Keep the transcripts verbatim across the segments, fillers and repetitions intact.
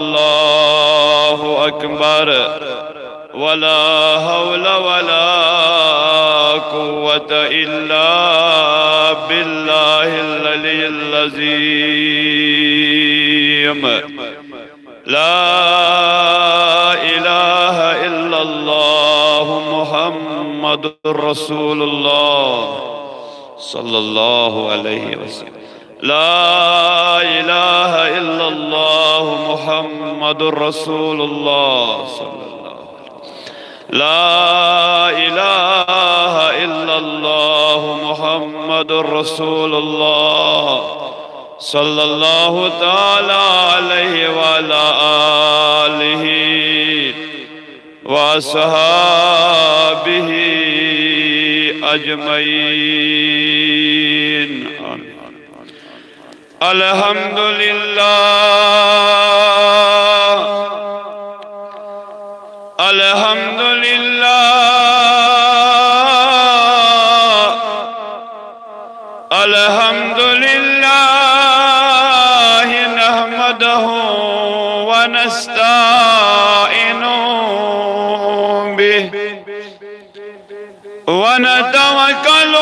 الله أكبر. ولا حول ولا قوة إلا بالله العلي العظيم. لا إله إلا الله محمد رسول الله صلى الله عليه وسلم. لا إله إلا الله محمد رسول الله صلى الله عليه وسلم. لا إله إلا الله محمد رسول الله صلى الله تعالى عليه وعلى آله وأصحابه أجمعين. آمين. الحمد لله. الحمد لله. الحمد لله نحمده ونستعين به ونتوكل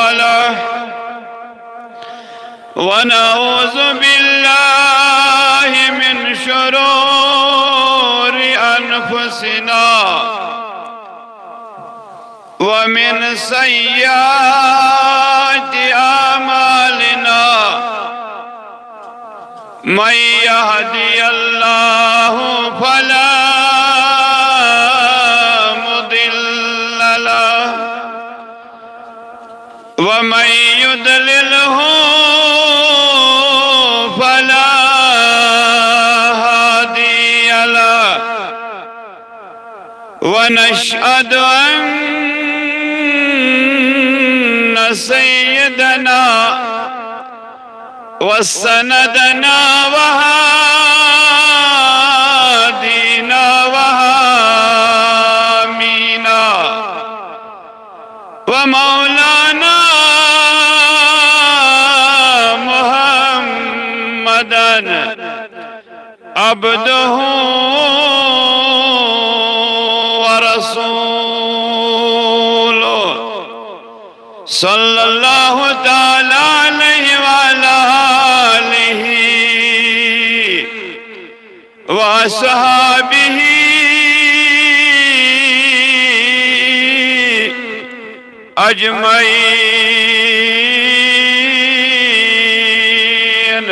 عليه ونعوذ بالله من شرور أنفسنا ومن سيئات أعمالنا. من يهدي الله فلا مضل له ومن يضلله فلا هادي له. ونشهد أن سيدنا وسندنا وهادينا وحامينا ومولانا محمدا عبده ورسوله صلى الله تعالى عليه وعلى آله وأصحابه أجمعين.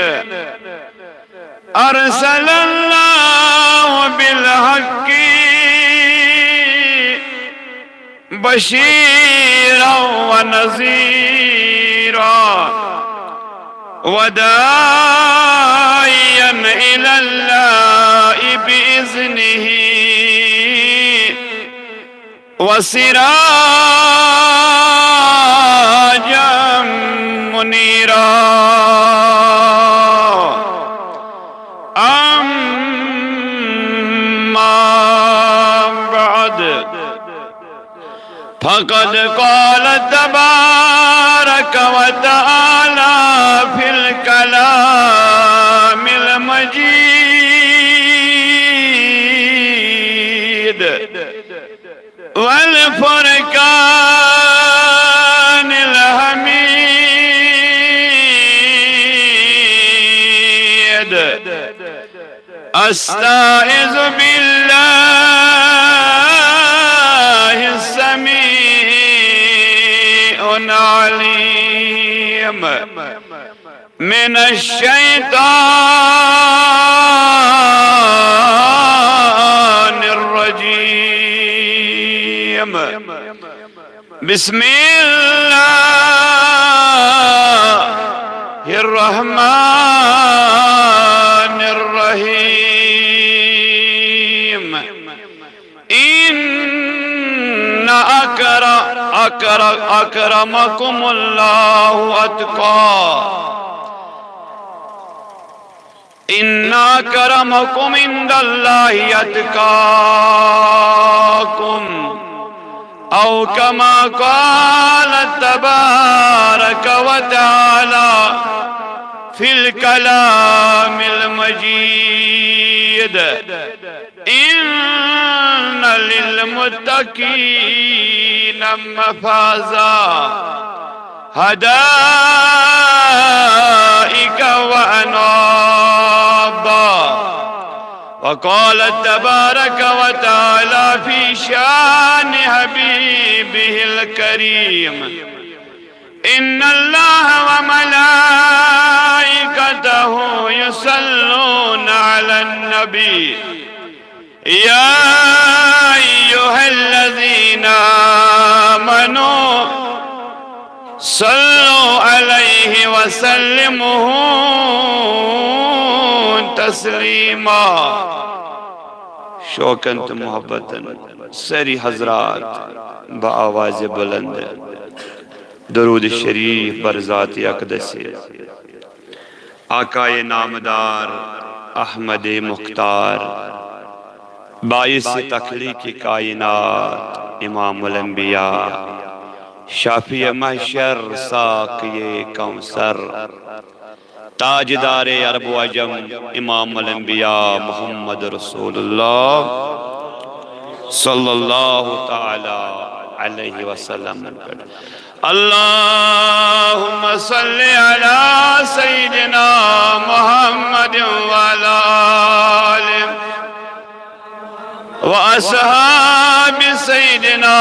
أرسل الله بالحق بشيرا ونذيرا وداعيا إلى الله بإذنه وسراجا منيرا. أما بعد، فقد قال تبارك وتعالى في الكلام المجيد والفرقان الحميد. أستعيذ بالله السميع العليم من الشيطان الرجيم. بسم الله الرحمن الرحيم. إن أكر-، أكر-، أكرمكم الله أتقى. إن أكرمكم عند الله أتقاكم. أو كما قال تبارك وتعالى في الكلام المجيد. إن للمتقين مفازا، حدائق وأعنابا. وقال تبارك وتعالى في شأن حبيبه الكريم: إن الله وملائكته يصلون على النبي، يا أيها الذين آمنوا صلوا عليه وسلموا تسليما. شوقن تہٕ محبتن سٲری حضرات بآواز بلند درود شریف بر ذات اقدس آقائے نامدار احمد مختار، باعث تخلیق کائنات امام الانبیاء، شافی محشر ساقی کوثر، تاجدار عرب و عجم، امام الانبیاء محمد رسول اللہ صلی اللہ تعالی علیہ وسلم۔ اللهم صل على سيدنا محمد وعلى آله وأصحاب سيدنا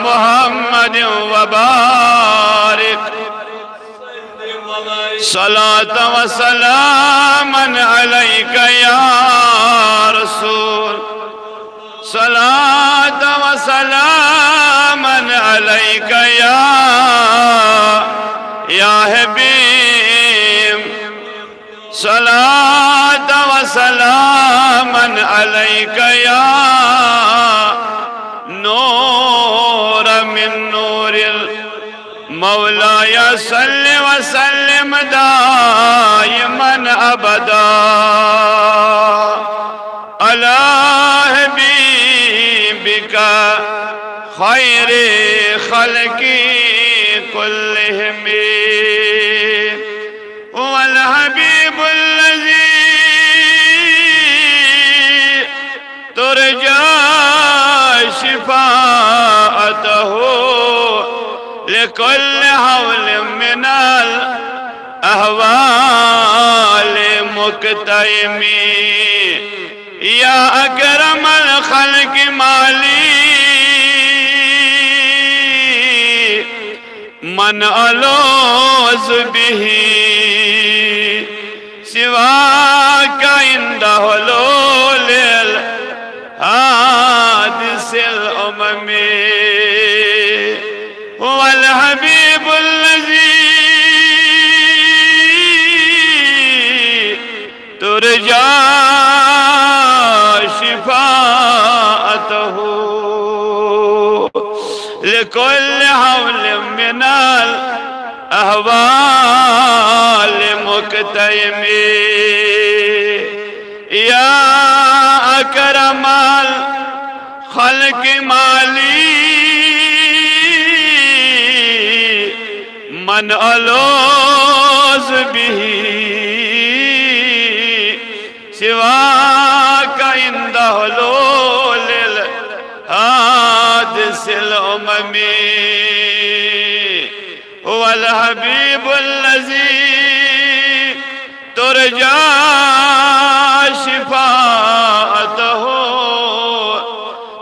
محمد وبارك صلاة وسلاما عليك يا رسول، صلاة وسلاما عليك يا، يا حبيب، صلاة وسلاما عليك يا نور من نور ال مولاي صل وسلم دائما أبدا على حبيبك خير خلق كلهم. هو الحبيب الذي ترجى شفاعته لكل هول من الأهوال مقتحم. يا أكرم الخلق ما لي من ألوذ به سواك عند حلول الحادث الأمم. هو الحبيب الذي ترجى شفاعته لكل هول من الأهوال مقتحم. يا أكرم الخلق ما لي من ألوذ به سواك عند حلول الحادث الأمم. هو الحبيب الذي ترجى شفاعته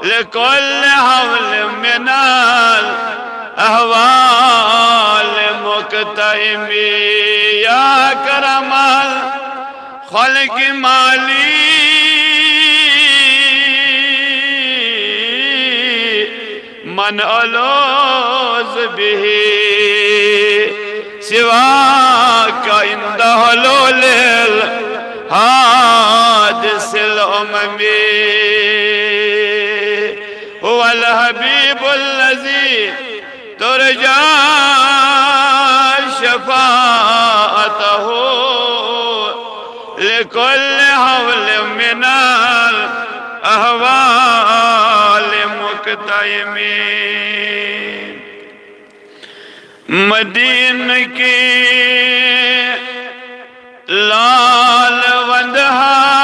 لكل هول من الأهوال مقتحم. يا أكرم الخلق ما لي من ألوذ به سواك عند حلول الحادث الأمم. هو الحبيب الذي ترجى شفاعته لكل هول من الأهوال مقتحم. مدينة کی لال وندہاے،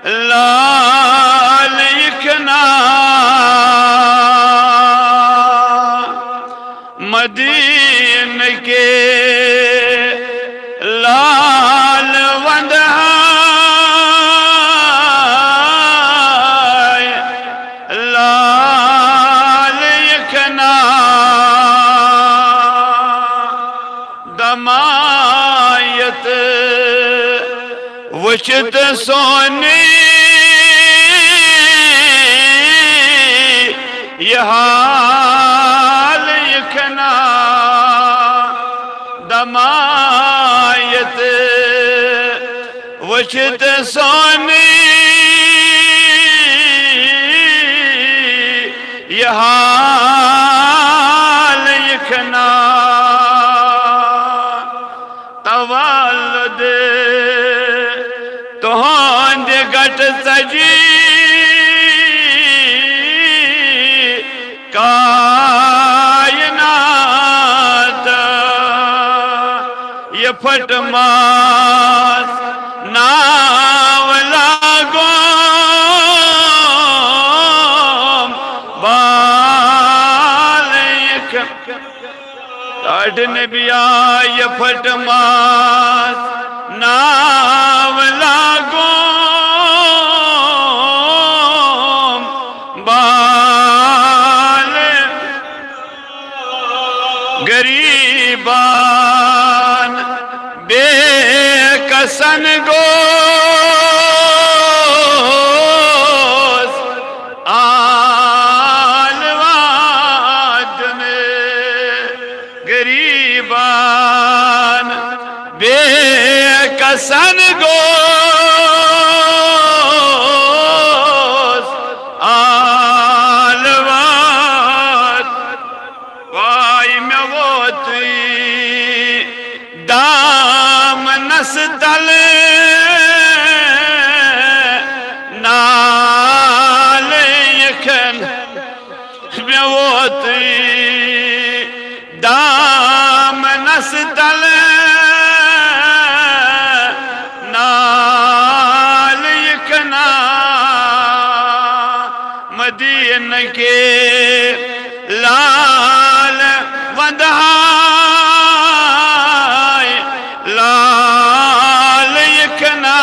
لال یکھنا، مدینہ کے لال وندہاے، لال یکھنا۔ دمایت وچھت سونی یہ حال یکھنا۔ دمایت وچھت سونی یہ حال یکھنا۔ تولد تہند گٹ سجی کائنات، یہ پھٹ ماس ناو لاگوم بال یکھ۔ ڈاڈ نبیا یہ پھٹ ماس ناو لاگوم بال غریبان بے کسن گوس آل واد میں۔ غریبان بے کسن گوس آل واد۔ واے مےٚ ووتُے دامنس تل نالہٕ یکھن۔ مےٚ ووتُے دامنس تل نالہٕ یکھنا۔ مدینہ کے لال وندہاے، لال یکھنا۔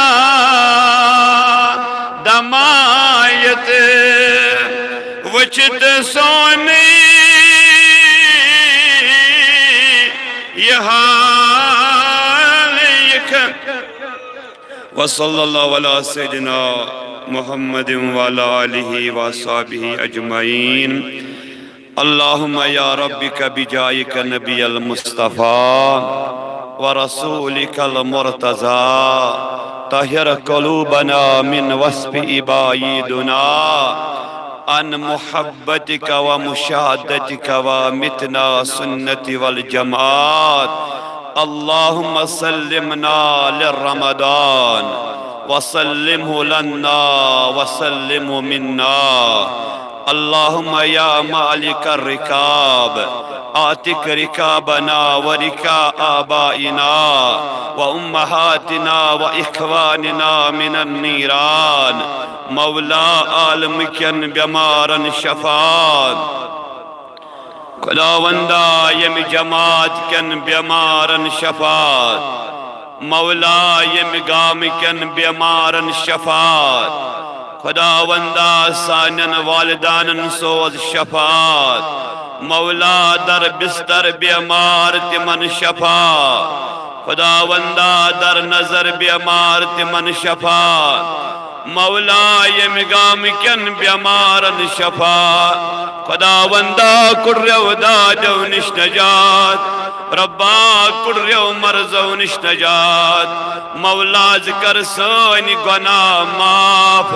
دمایت وچھت سونی یہ حال یکھ۔ وصلی اللہ علی سیدنا محمد وعلی آلہ وصحبہ اجمعین۔ اللهم يا رب بجاهك النبي المصطفى ورسولك المرتضى، طهر قلوبنا من وصف عبايدنا عن محبتك ومشاهدتك وأمتنا سنة والجماعات. اللهم سلمنا لرمضان وسلمه لنا وسلمه منا. اللهم يا مالك الركاب، اعتق ركابنا وركاب آبائنا وأمهاتنا وإخواننا من النيران. مولا، عالم کٮ۪ن بٮ۪مارن شفا۔ خداوندا، ییٚمہِ جماعت کٮ۪ن بٮ۪مارن شفا۔ مولا، ییٚمہِ گامہٕ کٮ۪ن بٮ۪مارن شفا۔ خداوندا، سانٮ۪ن والدانن سوز شفا۔ مولا، در بستر بٮ۪مار تِمن شفا۔ خداوندا، در نظر بٮ۪مار تِمن شفا۔ مولا، ییٚمہِ گامہٕ کٮ۪ن بٮ۪مارن شفا۔ خداوندا، کُڑریو دادیو نِش نجات۔ رۄبا، کُڑریو مرضو نِش نجات۔ مولا، ژٕ کر سٲنۍ گۄناہ معاف۔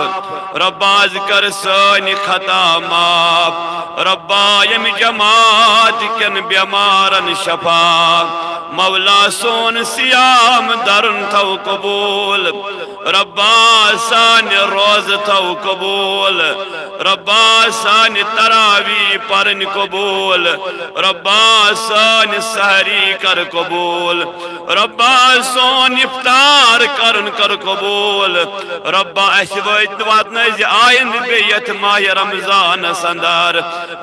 رۄبا، ژٕ کر سٲنۍ خطا معاف۔ رۄبا، ییٚمہِ جماعت کٮ۪ن بٮ۪مارن شفا۔ مولا سون صیام درن تھو قبول۔ ربا سانہِ روزٕ تھو قبول۔ ربا سانہِ تراویح پرن قبول۔ ربا سانہِ سحری کر قبول۔ ربا سون افطار کرن کر قبول۔ ربا اسہِ وٲتۍ واتنٲے زِ آیندٕ بیٚیہِ یتھ ماہِ رمضانس اندر۔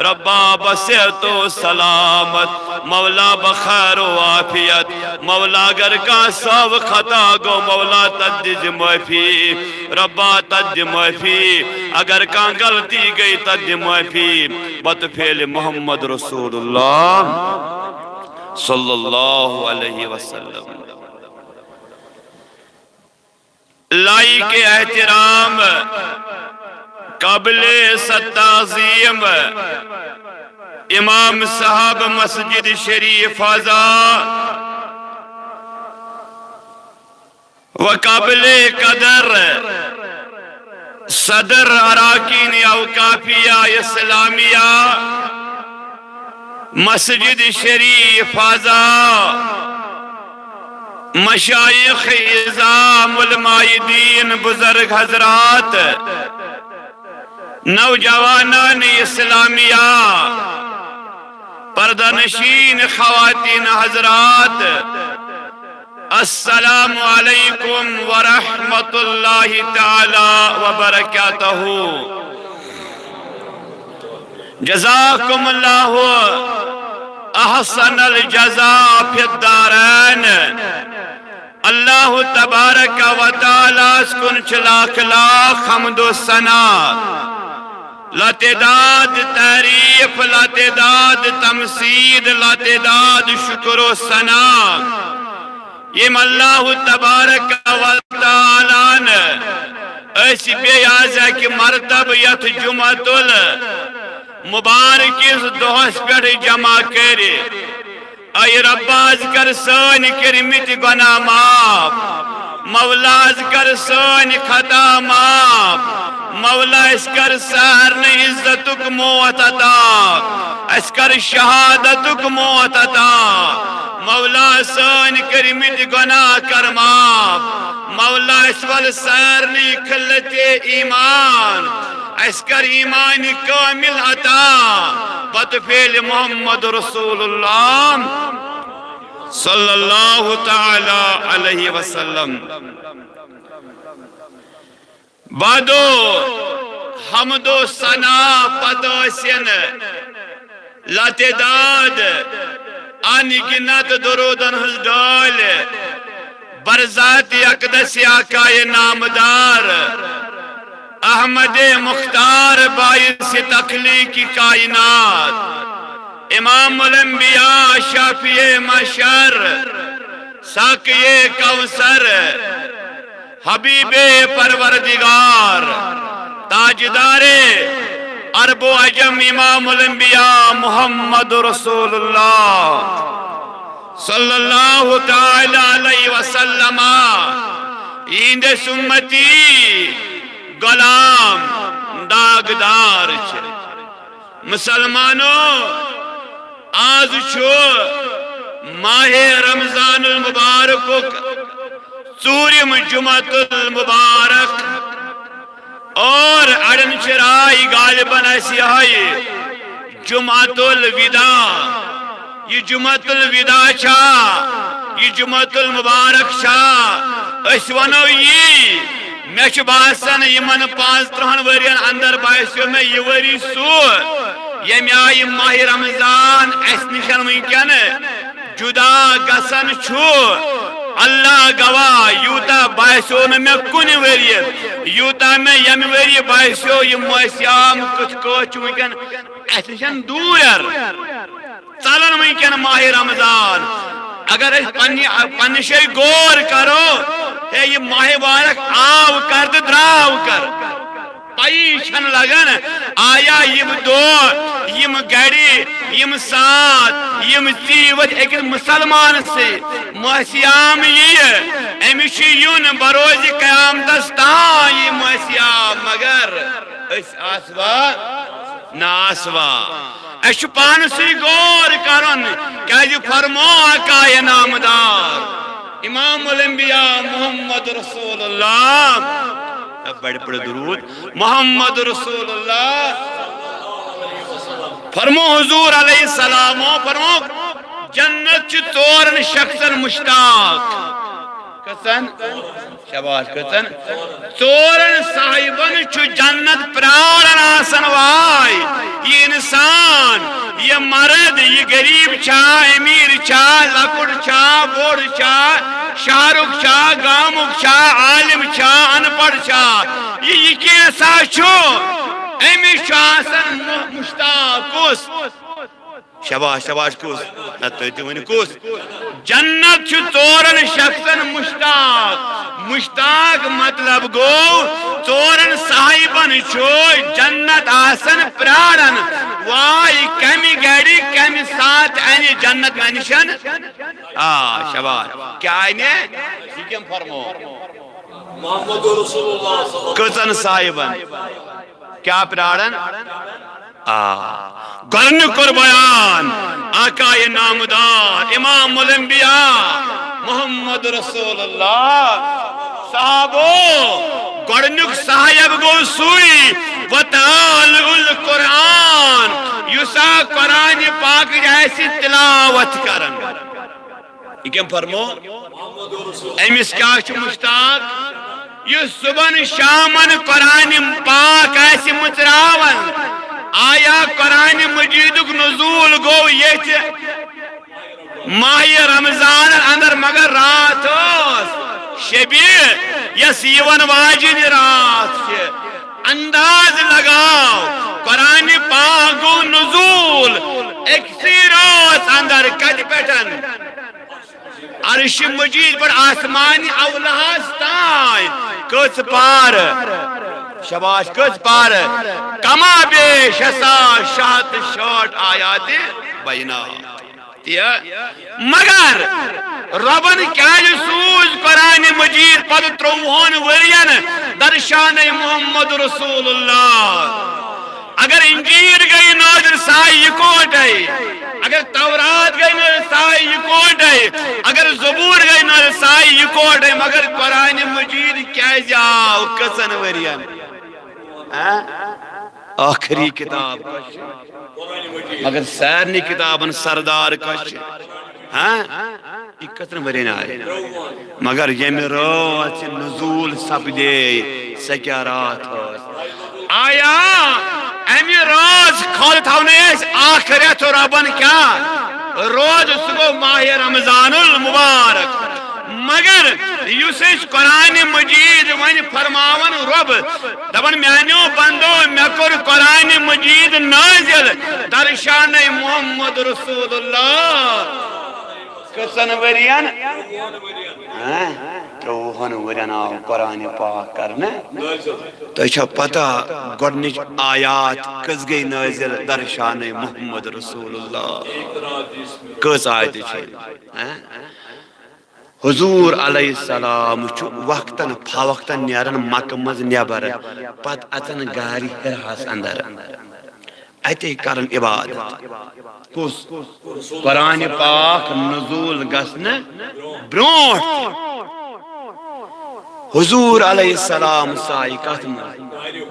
ربا بصحت و سلامت، مولا بخیر و عافیت۔ مولا اگر کانٛہہ سہو خطا گوٚو، مولا تتھ دِژ معٲفی۔ ربا تتھ دِ معٲفی۔ اگر کانٛہہ غلطی گٔے، تتھ دِ معٲفی۔ بطفیل محمد رسول اللہ صلی اللہ علیہ وسلم۔ لائق احترام، قابل تعظیم امام صاحب مسجد شریف فاضا و قابل قدر صدر اراکین اوقافیہ اسلامیہ مسجد شریف فاضا، مشائخ عظام، علماء دین، بزرگ حضرات، نوجوانان اسلامیہ، پردہ نشین خواتین حضرات، السلام علیکم ورحمۃ اللہ تعالی وبرکاتہ۔ جزاکم اللہ احسن الجزا فی الدارین۔ اللہ تبارک و تعالیٰ کُن چھِ لاکھ لاکھ حمد و ثنا، لاتعداد تعریف، لاتعداد تمجید، لاتعداد شکر و ثنا۔ یم اللہ تبارک و تعالیٰ ہن أسۍ بیٚیہِ از اکہِ مرتبہ یتھ جمعۃ المبارک کِس دۄہس پٮ۪ٹھ جمع کٔرِتھ۔ اے رب، از کر سٲنۍ کٔرمٕتۍ گۄناہ معاف۔ مولا، از کر سٲنۍ خطا معاف۔ مولا، اسہِ کر سارنٕے عزتُک موت عطا۔ اسہِ کر شہادتُک موت عطا۔ مولا، سٲنۍ کٔرمٕتۍ گۄناہ کر معاف۔ مولا، اسہِ ول سارنٕے خلت ایمان۔ اسہِ کر ایمان کامل عطا۔ بطفیل محمد رسول اللہ صلی اللہ تعالی علیہ وسلم۔ بعدو حمد و ثنا پتہٕ ٲسِن لاتعداد ان گنت درودن ہٕنٛز ڈٲلۍ برذات اقدس آقائے نامدار احمد مختار باعث تخلیق کائنات، امام الانبیاء، شافع محشر، ساقی کوثر، حبیب پروردگار، تاجدار عرب و عجم، امام الانبیاء محمد رسول اللہ صلی اللہ تعالی علیہ وسلم، یہندس امتی غلام داغدار چھ۔ مسلمانو، آز چھُ ماہ رمضان المبارکُک ژوٗرِم جمعۃ المبارک، اور اڑن چھِ راے غالباً آسہِ یِہوٚے جمعۃ الوداع۔ یہِ جمعۃ الوداع چھا، یہِ جمعۃ المبارک چھا؟ أسۍ وَنو یی، مےٚ چھُ باسان، یِمن پانٛژترٕٛہن ؤرین اندر باسیو مےٚ یہِ ؤری سُہ، ییٚمہِ آیہِ ماہِ رمضان اسہِ نِش وٕنکیٚن جدا گژھان چھُ۔ اللہ گواہ، یوٗتاہ باسیو نہٕ مےٚ کُنہِ ؤریہِ، یوٗتاہ مےٚ ییٚمہِ ؤریہِ باسیو، یہِ ماہِ صیام کِتھ کٲٹھۍ چھُ وٕنکیٚن اسہِ نِش دوٗر۔ ژلان وٕنکیٚن ماہِ رمضان۔ اگر أسۍ پننہِ، پننہِ جایہِ غور کرو، ہے، یہِ ماہِ مبارک آو کر تہٕ درٛاو کر، پَیی چھَنہٕ لگان، آیا یِم دۄہ، یِم گھڑی، یِم ساعت، یِم ژیٖرۍ وٲتۍ أکِس مسلمان سٕے ماہِ صیام یِیہِ، أمِس چھُ یُن بروز قیامتس تام یہِ ماہِ صیام، مگر أسۍ آسوا؟ نہ آسوا؟ اسہِ چھُ پانسٕے غور کرُن، کیازِ فرمو آقایہِ نامدار امام الانبیاء محمد رسول اللہ۔ بڑِ پڑِ درود۔ محمد رسول اللہ۔ فرمو حضور علیہ السلامو فرمو، جنت چھِ ژورن شخصن مشتاق۔ کٔژن؟ شاباش، کٔژن؟ ژورن صاحبن چھُ جنت پراران آسان۔ واے، یہِ انسان، یہِ مرد، یہِ غریب چھا، امیر چھا، لۄکُٹ چھا، بوٚڑ چھا، شہرُک چھا، گامُک چھا، عالم چھا، ان پڑھ چھا، یہِ، یہِ کینٛژھا چھُ، أمِس چھُ آسان مُ-، مشتاق کُس؟ شاباش، شاباش، کُس؟ نہ، تُہۍ تہِ ؤنِو کُس؟ جنت چھُ ژورن شخصن مشتاق۔ مشتاق مطلب گوٚو، ژورن صاحبن چھُ جنت آسان پراران۔ واے، کمہِ گرِ، کمہِ ساتہٕ انہِ جنت مےٚ نِشن؟ آ، شاباش۔ کیٛاہ انہِ؟ یہِ کٔمۍ فرمو؟ محمد رسول اللہ صلی اللہ۔ کٔژن صاحبن؟ کیٛاہ پراران؟ آ، گۄڈٕنیُک کوٚر بیان آقایہِ نامدار امام الانبیاء محمد رسول اللہ۔ صحابو، گۄڈٕنیُک صاحب گوٚو سُے وطالع القرآن، یُس آ قرآنِ پاکٕچ آسہِ تلاوت کران۔ یہِ کٔمۍ فرمو؟ أمِس کیٛاہ چھُ مشتاق؟ یُس صبحن شامن قرآنِ پاک آسہِ مٕژراوان۔ آیا قرآنِ مجیدُک نزول گوٚو ییٚتھۍ ماہِ رمضان اندر، مگر راتھ ٲس شبِ یۄس یِوان واجِنۍ راتھ چھِ۔ انداز لگاو، قرآنِ پاک گوٚو نزول أکسٕے رٲژ اندر۔ کتہِ پٮ۪ٹھ؟ عرشِ مجیٖد پٮ۪ٹھ آسمانِ اولہس تام۔ کٔژ پارٕ؟ شاباش، کٔژ پارٕ؟ کما بیش ہسا شیٚے ہتھ تہٕ شیٹھ آیاتِ بینات۔ تہِ، مگر رۄبن کیازِ سوٗز قرآنِ مجیٖد پتہٕ ترٛۆوُہن ؤرین درشانَے محمد رسول اللہ؟ اگر انجیل گٔے نٲزِل، سۄ آیہِ یِکوٹے۔ اگر تورات گٔے نٲزِل، سۄ آیہِ یِکوٹے۔ اگر زبور گٔے نٲزِل، سۄ آیہِ یِکوٹے۔ مگر قرآنِ مجیٖد کیازِ آو کٔژن ؤرین؟ ہاں؟ ٲخری کتاب کۄس چھِ؟ مگر سارنٕے کتابن سردار کۄس چھِ؟ ہاں؟ یہِ کٔژن ؤرین آیہِ؟ مگر ییٚمہِ رٲژ یہِ نزول سپدے، سۄ کیٛاہ راتھ ٲس؟ آیا امہِ رٲژ خٲطرٕ تھاونٲے اسہِ اکھ رٮ۪تھ رۄبن کیٛاہ؟ روزٕ، سُہ گوٚو ماہِ رمضان المبارک۔ مگر یُس أسۍ قرآنِ مجیٖد وۄنۍ فرماوان رۄب، دپان، میانیو بندو، مےٚ کوٚر قرآنِ مجیٖد نٲزِل درشانَے محمد رسول اللہ۔ کٔژن ؤرین؟ ہاں؟ ترٛۆوُہن ؤرین آو قرآنِ پاک کرنہٕ۔ تۄہہِ چھا پتہ گۄڈنِچ آیات کٔژ گٔے نٲزِل درشانَے محمد رسول اللہ؟ کٔژ آیتہٕ چھِ؟ ہاں؟ حضور علیہ السلام چھُ وقتاً فوقتاً نیران مکہ منٛز نٮ۪بر، پتہٕ اژان غارِ حراہس اندر، اتے کران عبادت۔ کُس؟ قرآنِ پاک نزول گژھنہٕ برونٹھ۔ حضور علیہ السلام سایہِ کتھ منٛز؟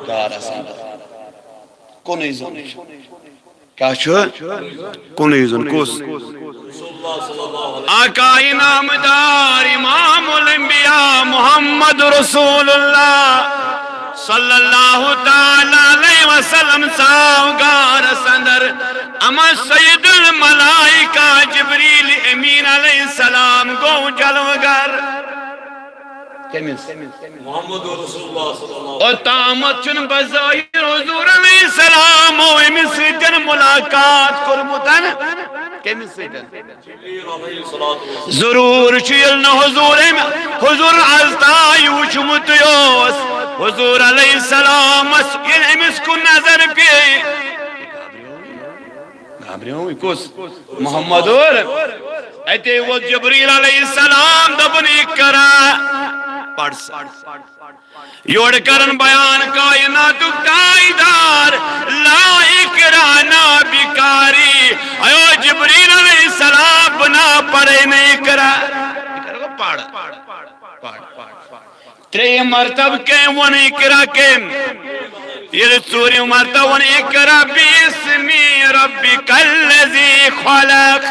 غارس اندر۔ کُنُے زوٚن چھُ۔ کیٛاہ چھُ؟ کُنُے زوٚن۔ کُس؟ آقا نامدار امام الانبیاء محمد رسول اللہ صلی اللہ تعالی علیہ وسلم ژاو غارس اندر۔ اما سید الملائکہ جبریل امین علیہ السلام گوٚو جلوگر۔ کٔمِس؟ محمد رسول اللہ صلی اللہ علیہ وسلم۔ اوتامتھ چھُنہٕ بظٲہر حضور علیہ السلام أمِس سۭتۍ ملاقات کوٚرمُت۔ کٔمِس سۭتۍ؟ جبریل علیہ الصلوۃ والسلام۔ ضروٗر چھُ، ییٚلہِ نہٕ حضور أمۍ، حضور از تام وُچھمُتٕے اوس حضور علیہ السلامس، ییٚلہِ أمِس کُن نظر پیٚیہِ۔ گابریو، یہِ کُس؟ محمد اور۔ اتے ووت جبریل علیہ السلام، دوٚپُن، اقرا۔ پڑھ سا۔ یورٕ کرن بیان کائناتُک تاجدار، لا اکراہ نابکاری۔ ایو جبریل علیہ السلام، بہٕ نہ پرے نہٕ اقرا۔ پڑھ۔ ترٛیٚیِم مرتبہٕ کٔمۍ ووٚن اقرا کٔمۍ؟ ییٚلہِ ژوٗرِم مرتبہٕ ووٚن، اقرا باسم ربک الذی خلق،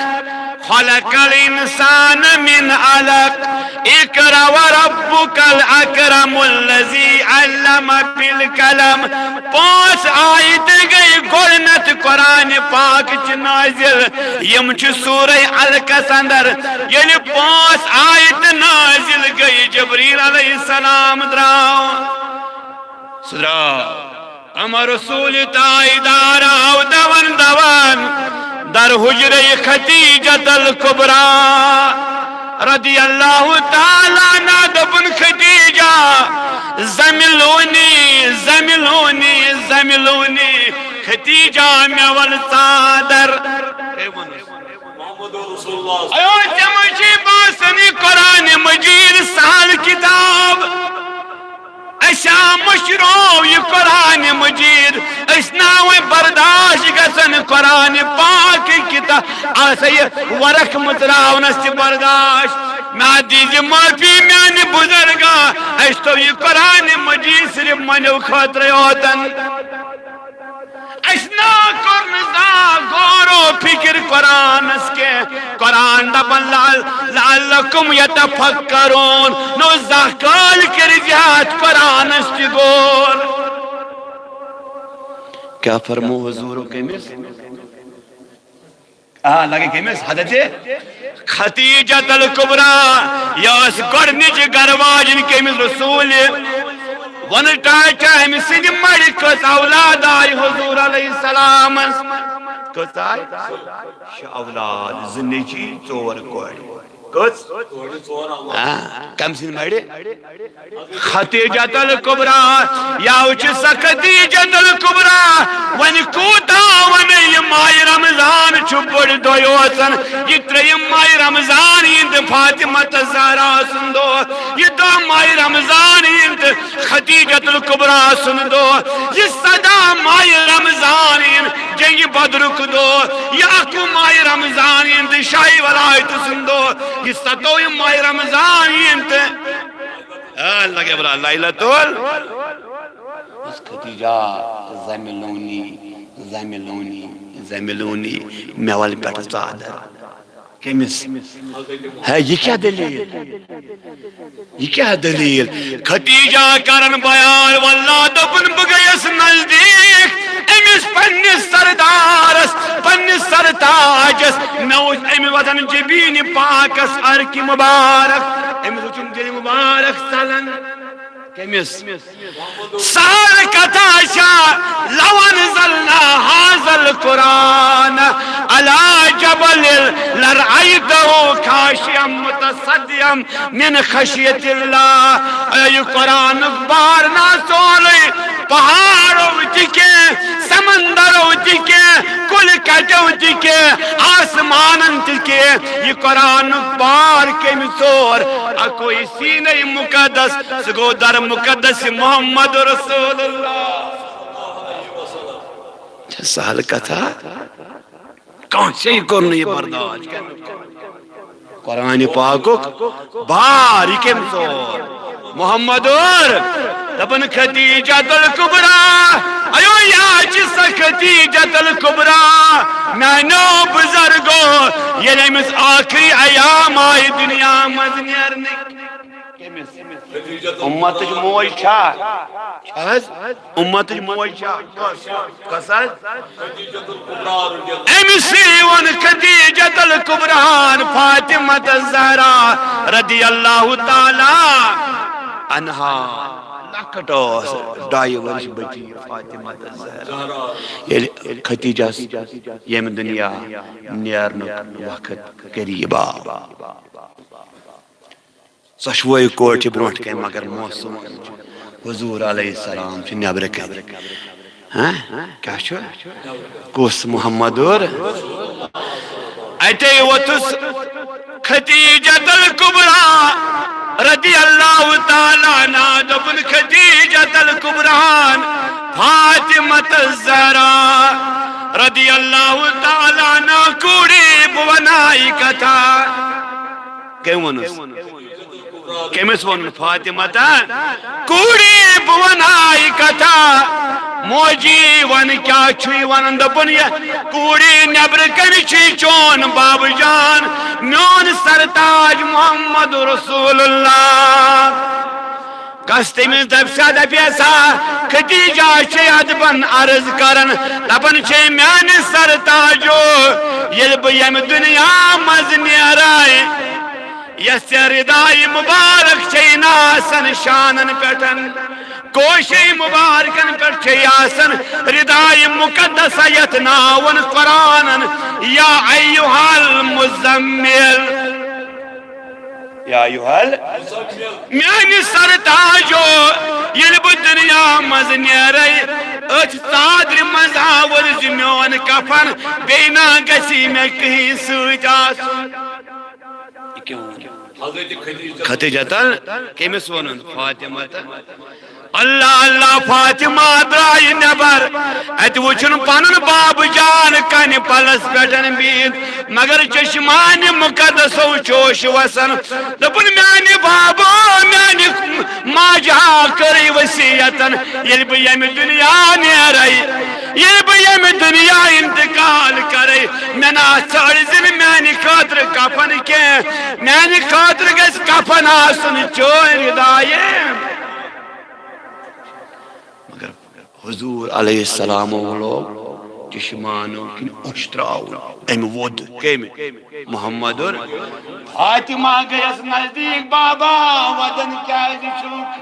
خلق الانسان من علق، اقرا وربک الاکرم الذی علم بالقلم۔ پانٛژھ آیتہٕ گٔے گۄڈٕنیتھ قرآن پاک چہِ نازل، یِم چھِ سورہ علقس اندر۔ ییٚلہِ پانٛژھ آیتہٕ نازل گٔے، جبریل علیہ السلام درٛاو۔ سُہ درٛاو۔ اما رسول تاجدار آو دوان دوان در حجرہ خدیجۃ الکبریٰ رضی اللہ تعالیٰ عنہا، دوٚپُن، خدیجہ، زملونی، زملونی، زملونی، خدیجہ، مےٚ ول ژادر۔ محمد رسول اللہ۔ ایو، ژےٚ ما چھے باسان یہِ قرآن مجید سہل کتاب؟ اسہِ آ مٔشرو یہِ قرآن مجید، أسۍ نا وۄنۍ برداشت گژھان قرآن پاک کتاب، آ سا یہِ ورق مٕژراونس تہِ برداشت۔ مےٚ دیٖزِ معٲفی میانہِ بزرگا، اسہِ تھوٚو یہِ قرآن مجید صرف منیو خٲطرے یوتن۔ اسہِ نا کوٚر نہٕ زانٛہہ غور و فکر قرآنس کینٛہہ۔ قرآن دپان، لعل-، لعلکم یتفکرون، نو زانٛہہ کال کٔرِو یاد قرآنس تہِ غور۔ کیٛاہ فرمو حضور کٔمِس؟ آ، لگے کٔمِس؟ حضرت خدیجہ الکبریٰ، یہِ ٲس گۄڈٕنِچ گرٕ واجِنۍ کٔمِس؟ رسول۔ وَنہٕ ٹاٹا أمۍ سٕنٛدِ مَرِ کٔژ اولاد آیہِ حضور علیہ السلامس؟ کٔژ آیہِ؟ شےٚ اولاد، زٕ نیٚچی، ژور کورِ۔ کٔژ؟ آ، کٔمۍ سٕنٛدِ مَرِ؟ خدیجہ الکبریٰ، یاو چھِ سۄ خدیجہ الکبریٰ۔ وۄنۍ کوٗتاہ وَنہٕ، یہِ ماہِ رمضان چھُ بوٚڑ دۄہ یوت۔ یہِ ترٛیٚیِم ماہِ رمضان یِن تہٕ فاطمہ الزہرا سُنٛد دۄہ، یہِ دَہ ماہِ رمضان یِن تہٕ خدیجہ الکبریٰ سُنٛد دۄہ، یہِ سداہ ماہِ رمضان یِن جنگِ بدرُک دۄہ، یہِ اَکوُہ ماہِ رمضان یِن تہٕ شاہی ولایت سُنٛد دۄہ، یہِ ستووُہِم ماہِ رمضان یِن تہٕ آ، لگے برا لیلۃ ال-، بس خدیجہ، زملونی، زملونی، زملونی، مےٚ ول پٮ۪ٹھ ژادر۔ کٔمِس؟ ہے، یہِ کیٛاہ دٔلیٖل؟ یہِ کیٛاہ دٔلیٖل؟ خدیجہ کرن بیان، واللہ دوٚپُن، بہٕ گٔیَس نزدیٖک أمِس پننِس سردارس، پننِس سرتاجس۔ مےٚ وُچھ أمۍ وۄتھان جبیٖنہِ پاکس عرقہِ مبارک، أمِس وُچھُن دِلہِ مبارک ژلان۔ کٔمِس؟ سہل کتھا چھا، لو انزلنا هذا القرآن على جبل لرأيته خاشعا متصدعا من خشية الله۔ اے، یہِ قرآنُک بار نا سورُے، پہاڑو تہِ کینٛہہ، سمندرو تہِ کینٛہہ، کُلۍ کٹیو تہِ کینٛہہ، آسمانن تہِ کینٛہہ، یہِ قرآنُک بار کٔمۍ ژور؟ اکوے سیٖنے مقدس، سُہ گوٚو در مقدس محمد رسول اللہ۔ چھا سہل کتھا؟ کٲنٛسے کوٚر نہٕ یہِ برداشت۔ قرآن پاکُک بار یہِ کٔمۍ ژور؟ محمد اور دپان خدیجہ الکبریٰ، ایو یا چھِ سۄ خدیجہ الکبریٰ، میانیو بزرگو، ییٚلہِ أمِس ٲخری ایام آیہِ دُنیا منٛز نیرنٕکۍ۔ کٔمِس؟ امتٕچ موج چھا؟ چھا حظ؟ امتٕچ موج چھا؟ کس حظ؟ أمِسٕے ووٚن خدیجہ الکبریٰ ہن فاطمہ الزہرا رضی اللہ تعالیٰ عنہا۔ لۄکٕٹ ٲس، ڈایہِ ؤرِش بچی فاطمہ الزہرا۔ ییٚلہِ خدیجس ییٚمہِ دُنیا نیرنُک وقت قریب آو، سۄ چھِ وۄنۍ کوٹھِ برونٛٹھ کَنہِ، مگر موسم حضور علیہ السلام چھُ نٮ۪برٕ کَنہِ۔ ہاں؟ کیٛاہ چھُ؟ کُس محمد اور؟ اَتے ووٚتھُس خدیجہ الکبریٰ۔ رضی اللہ تعالیٰ عنہ دوٚپُن، خدیجۃ الکبریٰ ہن، فاطمۃ الزہرا رضی اللہ تعالیٰ عنہ کوٗری، بہٕ وَناے کتھا۔ کٔمۍ ووٚنُس؟ کٔمِس ووٚن؟ فاطمہ تہٕ کوٗری، بہٕ وَناے کتھا۔ موجی، وَن کیٛاہ چھُے وَنان؟ دوٚپُن، یہِ کوٗری، نٮ۪برٕ کنہِ چھُے چون بابہٕ جان، میون سرتاج محمد رسول اللہ۔ کس تٔمِس دپہِ سا، دپہِ سا، خدیجہ چھے ادبن عرض کران، دپان چھے، میانہِ سرتاجو، ییٚلہِ بہٕ ییٚمہِ دُنیا منٛز نیرے، یۄس ژےٚ ردایہِ مبارک چھے نہ آسان شانن پٮ۪ٹھ، کوشے مبارکن پٮ۪ٹھ چھے آسان ردایہِ مقدسہ، یتھ ناو ووٚن قرآنن، یا ایھا المزمل۔ یا ایھا ال-، میانہِ سرتاجو، ییٚلہِ بہٕ دُنیا منٛز نیرے، أتھۍ ژادرِ منٛز آوُر زِ میون کفن، بیٚیہِ نا گژھی مےٚ کٕہٕنۍ سۭتۍ آسُن۔ یہِ کیٛاہ ووٚن؟ خدیجہ تن کٔمِس ووٚنُن؟ فاطمہ تن۔ اللہ اللہ، فاطمہ درٛایہِ نٮ۪بر، اَتہِ وُچھُن پنُن بابہٕ جان کنہِ پلس پٮ۪ٹھ بِہِتھ، مگر چشمانِ مقدسو چوش وسان۔ دوٚپُن، میانہِ بابہٕ، میانہِ ماجہِ ہا کٔرٕے وصیتن، ییٚلہِ بہٕ ییٚمہِ دُنیا نیرے، ییٚلہِ بہٕ ییٚمہِ دُنیا انتقال کرے، مےٚ نا ژھٲنٛڈزِ نہٕ میانہِ خٲطرٕ کفن کینٛہہ، میانہِ خٲطرٕ گژھِ کفن آسُن چٲنۍ ردایہِ۔ مگر حضور علیہ السلام لوگ چشمانو کِنۍ اوٚش تراوُن۔ أمۍ ووٚد کٔمۍ؟ محمد۔ فاطمہ گٔیَس نزدیٖک، بابا، وَدَن کیٛازِ چھُکھ؟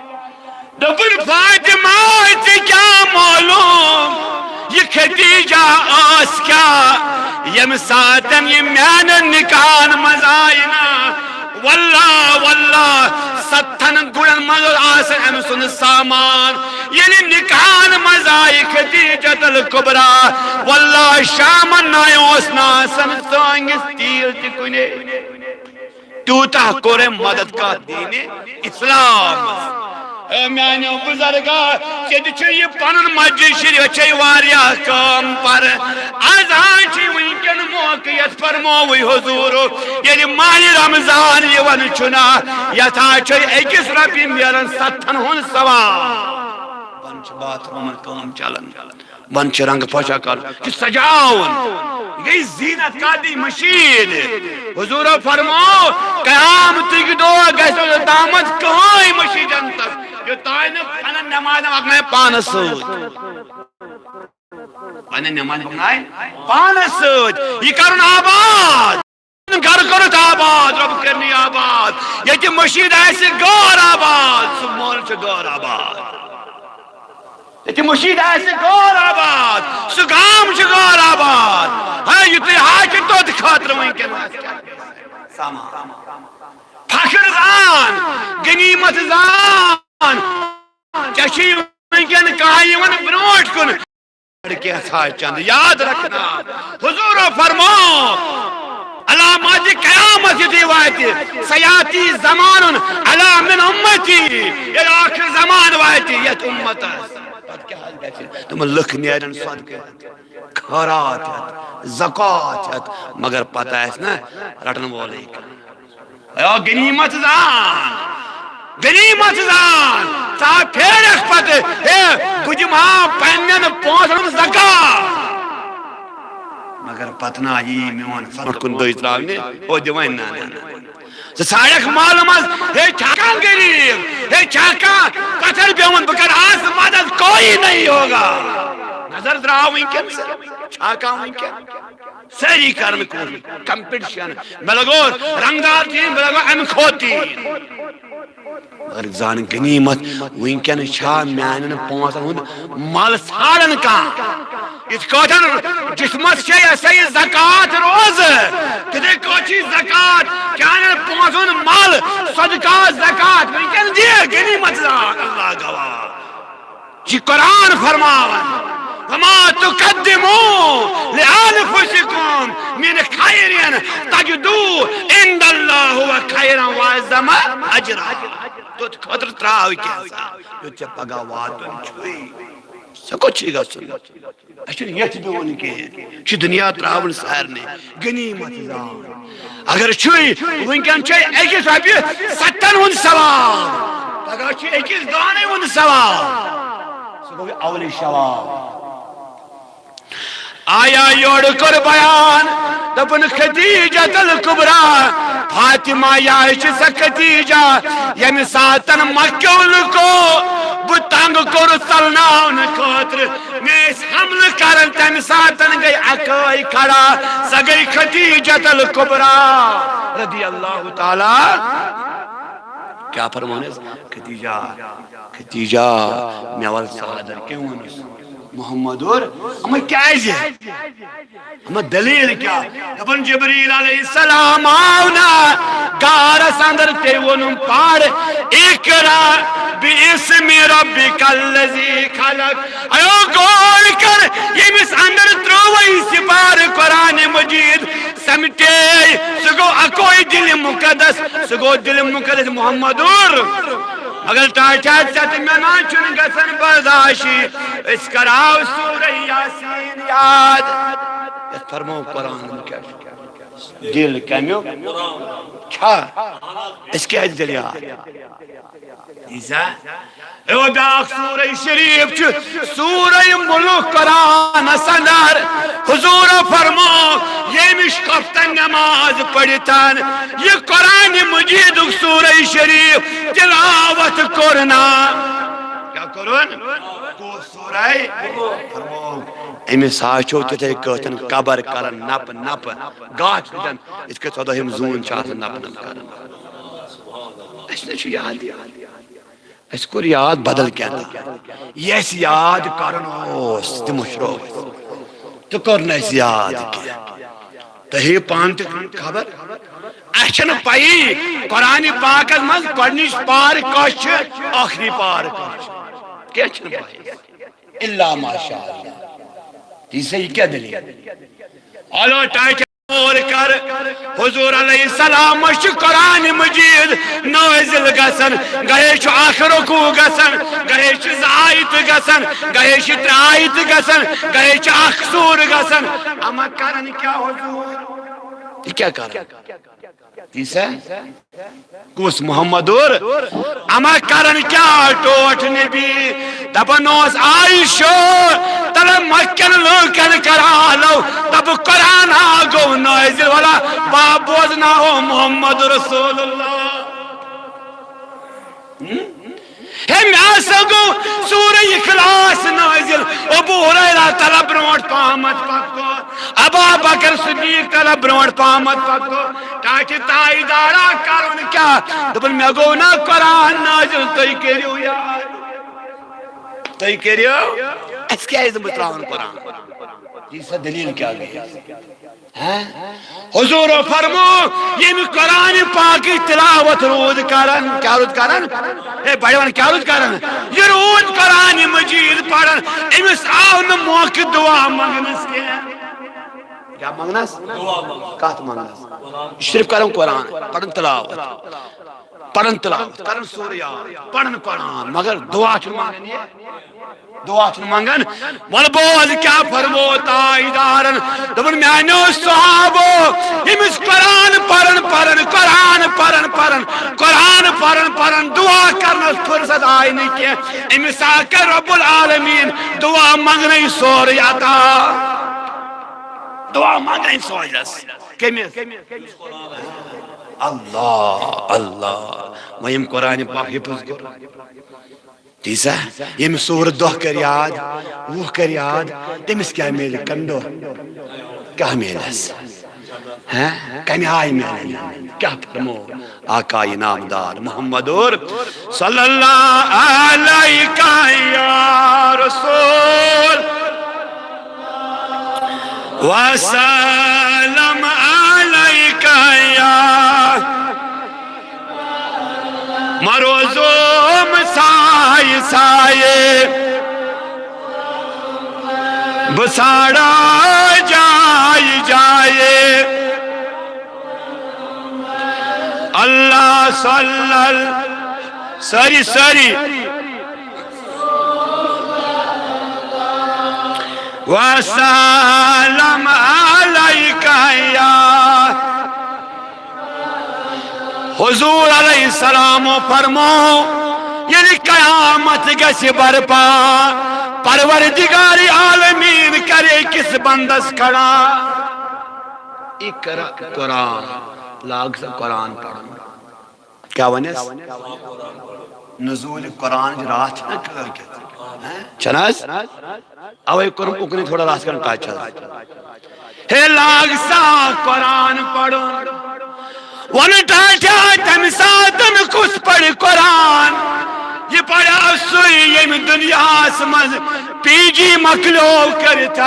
دوٚپُن، فاطمہ، ژےٚ کیٛاہ معلوم، یہِ خدیجہ ٲس کیٛاہ، ییٚمہِ ساتَن یہِ میٛانٮ۪ن نِکاحن منٛز آیہِ نا، واللہ، واللہ، ستن گُرٮ۪ن منٛز اوس آسان أمۍ سُنٛد سامان۔ ییٚلہِ نِکاحن منٛز آیہِ خدیجۃ الکبریٰ، واللہ، شامن نایہِ اوس نہٕ آسان ژٲنٛگِس تیٖل تہِ کُنے۔ تیوٗتاہ کوٚر أمۍ مدد کتھ دیٖنِ اسلامس۔ اے میانیو بزرگا، ژےٚ تہِ چھُ یہِ پنُن مسجد شریف، ژےٚ چھے واریاہ کٲم پرٕ۔ از ہا چھِ وٕنکٮ۪ن موقع، یتھ فرمووُے حضوٗرو، ییٚلہِ ماہِ رمضان یِوان چھُنا، یتھ ہا چھے أکِس رۄپیہِ میلان ستتھن ہُنٛد ثواب۔ وۄنۍ چھِ باتھ روٗمن کٲم چلان۔ وۄنۍ چھِ رنٛگ پوشاک کرُن، چھُ سجاوُن۔ یہِ گٔے زیٖنت کردی مشیٖد۔ حضوٗرو فرموو، قیامتٕکۍ دۄہ گژھِ نہٕ یوٚتامَتھ کٕہٕنۍ مشیٖد جنتس، یوٚتام نہٕ پنٕنۍ نٮ۪ماز مۄکلایہِ پانس سۭتۍ۔ پنٕنۍ نٮ۪ماز مۄکلایہِ پانس سۭتۍ۔ یہِ کرُن آباد۔ گرٕ کوٚرُتھ آباد، رۄب کٔرنی آباد۔ ییٚتہِ مشیٖد آسہِ غٲر آباد، سُہ محلہٕ چھُ غٲر آباد۔ ییٚتہِ مشیٖد آسہِ غٲر آباد، سُہ گام چھُ غٲر آباد۔ ہے، یُتُے ہا چھُ توٚت خٲطرٕ وٕنکیٚن۔ سامان۔ فخر زان، غنیمت زان۔ ژےٚ چھُے وٕنکیٚن کانٛہہ یِوان برونٛٹھ کُن۔ کینٛژھا چند یاد رکھنا۔ حضور فرموو، علامات قیامت یُتھُے واتہِ، سیاتی زمانن علی من امتی، ییٚلہِ ٲخر زمان واتہِ یتھ امتس، پتہٕ کیٛاہ حظ گژھِ؟ تِم لُکھ نیرن صدقہٕ ہٮ۪تھ، خٲرات ہٮ۪تھ، زکوٰۃ ہٮ۪تھ، مگر پتہٕ آسہِ نہ رٹن وولٕے کانٛہہ۔ اے غنیمت زان، غنیمت زان، ژٕ آ پھیرکھ پتہٕ، ہے، بہٕ دِمہٕ ہا پننٮ۪ن پونٛسن ہُنٛد زکات۔ مگر پتہٕ نا یی میون سمکھ کُن دٔج تراونہِ، او دِوٲنۍ نہ، نہ، نہ۔ ژٕ ژھانڈکھ محلہٕ منٛز، ہے چھا کانٛہہ غریب، ہے چھا کانٛہہ پتھر بیوُن، بہٕ کرٕ آز مدد، کوئی نہیں ہوگا۔ نظر درٛاو وٕنکیٚن، چھا کانٛہہ وٕنکیٚن؟ سٲری کرن کوٗشش، کمپٹیشن، مےٚ لگو رنگدار ٹیٖم، مےٚ لگو امہِ کھۄتہٕ ٹیٖم۔ مگر زن غنیمت، وٕنکیٚن چھا میانٮ۪ن پونٛسن ہُنٛد مل ژھانڈان کانٛہہ؟ یِتھ کٲٹھۍ جسمس چھے یہِ سا یہِ زکوٰۃ روزٕ، تِتھے کٲٹھۍ چھُے زکوٰۃ، چانٮ۪ن پونٛسن ہُنٛد مل، صدقہ، زکوٰۃ، وٕنکیٚن دِ غنیمت زان، اللہ گواہ۔ یہِ قرآن فرماوان۔ وما تقدموا لأنفسكم من خير تجدوه عند الله هو خيرا وأعظم أجرا۔ توٚت خٲطرٕ ترٛاو کینٛژھا، یوٚت ژےٚ پگاہ واتُن چھُے۔ ژےٚ کوٚت چھُے گژھُن؟ اَسہِ چھُنہٕ ییٚتہِ بِہُن کِہیٖنۍ۔ چھُ دُنیا ترٛاوُن سارنٕے۔ غنیمت زان۔ اگر چھُے، وٕنکٮ۪ن چھُے أکِس رۄپیہِ ستن ہُنٛد ثواب۔ پگاہ چھُ أکِس دانَے ہُنٛد ثواب۔ سُہ گوٚو اولِ ثواب۔ آیا یورٕ کوٚر بیان، دوٚپُن، خدیجہ الکبریٰ، فاطمہ، یہِ چھِ سۄ خدیجہ، ییٚمہِ ساتن مکیو لُکو بہٕ تنگ کوٚرُس ژلناونہٕ خٲطرٕ، مےٚ ٲسۍ حملہٕ کران، تمہِ ساتن گٔے اکٲے کھڑا، سۄ گٔے خدیجہ الکبریٰ رضی اللہ تعالیٰ۔ کیٛاہ فرمونس؟ خدیجہ، خدیجہ، مےٚ وَل ژادر۔ کٔمۍ ووٚنُس؟ محمد اور۔ اما کیٛازِ؟ اما دلیل کیٛاہ؟ دپان جبریل علیہ السلام آو نا غارس اندر، تٔمۍ ووٚنُم، پَر، اقرأ باسم ربک الذی خلق۔ ایو غور کر، ییٚمِس اندر ترٛووُے سپارٕ قرآن مجید سمٹے، سُہ گوٚو اکوے دل مقدس، سُہ گوٚو دل مقدس محمد اور۔ مگر ٹاٹھا ژےٚ تہٕ مےٚ نا چھُنہٕ گژھان برداشی، أسۍ کراو سورہ یاسین یاد۔ یتھ فرمو قرآن کیٛاہ چھُ؟ دل کمیُک چھا؟ أسۍ کیٛازِ دل یاد؟ عیسیٰ۔ اے بیاکھ سورہ شریف چھُ سورہ ملک قرآنس اندر۔ حضور فرمو، ییٚمِس کفتن نماز پٔرِتھ یہِ قرآن مجیدُک سورہ شریف تلاوت کوٚر نا۔ کیٛاہ کوٚرُن؟ کُس سورہ؟ فرمو، أمِس ہا چھو تِتھے کٲٹھۍ قبر کران نپہٕ نپہٕ، گاش کھسان، یِتھ کٔنۍ ژۄدٲہِم زوٗن چھِ آسان نپہٕ نپہٕ کران۔ اَسہِ نہ چھُ یاد یاد۔ اَسہِ کوٚر یاد بدل کینٛہہ تام۔ یہِ اَسہِ یاد کرُن اوس، تہِ مٔشرو۔ تہٕ کوٚر نہٕ اَسہِ یاد کینٛہہ۔ تۄہہِ ہیٚیِو پانہٕ تہِ خبر۔ اَسہِ چھَنہٕ پَیی قرآنِ پاکَس منٛز گۄڈٕنِچ پار کۄس چھِ، ٲخری پار کۄس چھِ۔ کینٛہہ چھِنہٕ پَیی۔ الا ماشاء اللہ۔ تیسے یہِ کیٛاہ دٔلیٖل؟ آلو ٹاٹھا۔ غور کر، حضور علیہ السلام چھُ قرآن مجید نازل گژھان، گاہے چھُ اکھ رکوع گژھان، گاہے چھِ زٕ آیتہٕ گژھان، گاہے چھِ ترٛےٚ آیتہٕ گژھان، گاہے چھِ اکھ سورٕ گژھان۔ اما کران کیٛاہ حضور؟ یہِ کیٛاہ کران؟ تیسا؟ کُس محمد اور؟ اما کرن کیا ٹوٹھ نبی؟ دپان اوس عائشہ، تلہ مکن لوکن کرالو، دپ قرآن آ گو نازل والا، با بوزنا ہو محمد رسول اللہ۔ ہم؟ ہے، مےٚ ہسا گوٚو سورہ اخلاص نازل۔ ابو ہریرہ تلہ برونٛٹھ پہمتھ پکو، ابا بکر صدیق تلہ برونٛٹھ پہمتھ پکو۔ ٹاٹھہِ تایہِ دارا کرُن کیٛاہ؟ دوٚپُن، مےٚ گوٚو نا قرآن نازل، تُہۍ کٔرِو یاد۔ تُہۍ کٔرِو۔ اَسہِ کیٛازِ مٔشراوُن قرآن؟ یہِ چھا دٔلیٖل کیٛاہ گٔیَس؟ ہاں؟ حضور فرمو، ییٚمہِ قرآن پاکٕچ تلاوت روٗد کران، کیٛاہ روٗد کران؟ ہے بڑِ وَن، کیٛاہ روٗد کران؟ یہِ روٗد قرآن مجید پران، أمِس آو نہٕ موقعہٕ دعا منٛگنَس کینٛہہ۔ کیٛاہ منٛگنَس؟ کَتھ منٛگنَس؟ یہِ چھُ صرف کران قرآن، پران تلاوت۔ پران تلاوت، کران سورہ یاد، پران قرآن، مگر دعا چھُنہٕ منٛگان یہِ۔ دعا چھُنہٕ منٛگان۔ وَلہٕ بوز کیٛاہ فرمو تاجدارن۔ دوٚپُن، میٛانیو صحابو، ییٚمِس قرآن پران پران، قرآن پران پران، قرآن پران پران دعا کرنس فرصت آیہِ نہٕ کینٛہہ، أمِس آ کَرِ رب العالمین دعا منٛگنَے سورُے عطا۔ دعا منٛگنَے سوزس۔ کٔمِس؟ اللہ، اللہ۔ وۄنۍ ییٚمۍ قرآن پاک حفظ کوٚر۔ تیٖژاہ؟ ییٚمۍ سورہ دَہ کٔر یاد، وُہ کٔر یاد، تٔمِس کیٛاہ میلہِ؟ کَمہِ دۄہ؟ کیٛاہ میلٮ۪س؟ ہاں؟ کَمہِ آیہِ میلہِ؟ کیٛاہ فرمو آقا نامدار محمد اور صلی اللہ علیہ یا رسول وسلم علیہ یا مروزوم سائے سائے۔ بہٕ ژھانٛڈا جایہِ جایہِ۔ اللہ صلی اللہ، سٲری، سٲری۔ وسلم علیک یا حضور علیہ السلام فرمو، ییٚلہِ قیامت گژھِ برپا، پروردگار عالمین کرِ أکِس بندس کھڑا۔ اقرا قرآن، لاگ سا قرآن پرُن۔ کیا ونس؟ نزول قرآن راتھ چھنا کٲلکیتھ۔ چھنا حظ؟ اوے کوٚرُم اُکنُے تھوڑا رژھ کھنڈ ٹچ حظ۔ ہے لاگ سا قرآن پرُن۔ ون ٹاٹھا تمہِ ساتن کُس پرِ قرآن؟ یہِ پرِ سُے ییٚمہِ دُنیاہس منٛز پی جی مۄکلیو کٔرِتھ،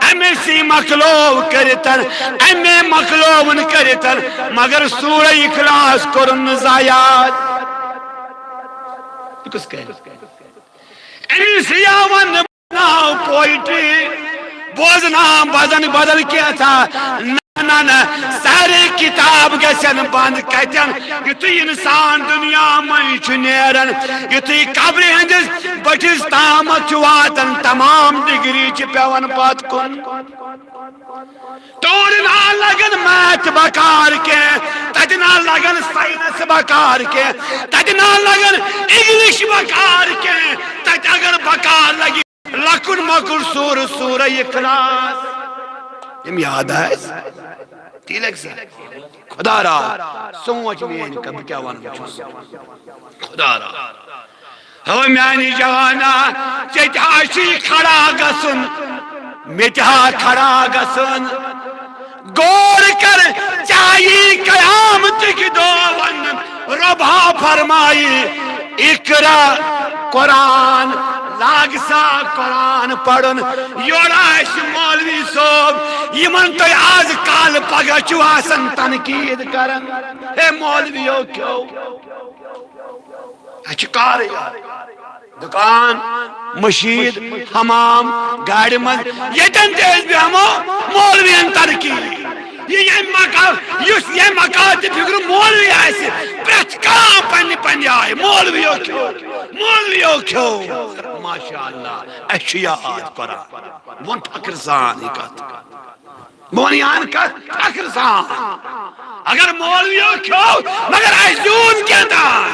ایم ایس سی مۄکلیو کٔرِتھ، ایم اے مۄکلیوُن کٔرِتھ، مگر سورہ اخلاص کوٚرُن نہٕ ضایع۔ یہِ کُس کرِ؟ أمِس یا ونہٕ ناو پوئٹری، بوزناو بدن بدل کینٛژھا۔ نہ، نہ، نہ، سارے کتاب گژھن بند۔ کتٮ۪ن؟ یُتھُے انسان دنیا منٛز چھُ نیران، یُتھُے قبرِ ہٕنٛدِس بٔٹھِس تامتھ چھُ واتان، تمام ڈگری چھِ پٮ۪وان پتھ کُن۔ تورٕ نہ لگن میتھ بکار کینٛہہ، تتہِ نہ لگن ساینس بکار کینٛہہ، تتہِ نہ لگن انگلش بکار کینٛہہ، تتہِ اگر بکار لگہِ لۄکُٹ مۄکُٹ سورٕ، سورہ اخلاص، یِم یاد آسہِ، تی لگہِ سا۔ خدا را، سونچ میٲنۍ کتھ، بہٕ کیٛاہ ونہٕ چھُس۔ خدا را۔ ہو میانہِ جوانا، ژےٚ تہِ آسی کھڑا گژھُن، مےٚ تہِ ہا کھڑا گژھُن۔ غور کر، چاہیے قیامتٕکۍ دۄہ وننہٕ، رۄب ہا فرمایہِ، اقرا قرآن، لاگ سا قرآن پرُن۔ یورٕ آسہِ مولوی صٲب، یِمن تُہۍ آز کالہٕ پگاہ چھِو آسان تنقید کران، ہے مولویو کیو۔ اَسہِ چھُ کارٕے یارٕ۔ دُکان، مٔشیٖد، حمام، گاڑِ منٛز، ییٚتٮ۪ن تہِ أسۍ بیٚہمو، مولوِین ترقی۔ یہِ ییٚمہِ مقام، یُس ییٚمہِ مقام تہِ فِکرِ مولوی آسہِ، پرٛٮ۪تھ کانٛہہ پننہِ پننہِ آیہِ مولوِیو کھیوٚو، مولوِیو کھیوٚو۔ ماشاء اللہ، اَسہِ چھُ یاد قرآن۔ بہٕ وَنہٕ فخر سان یہِ کَتھ۔ بہٕ وَنہٕ یِہَن کَتھ فخر سان۔ اگر مولویو کھیوٚو، مگر اَسہِ زیوٗن کینٛہہ تام۔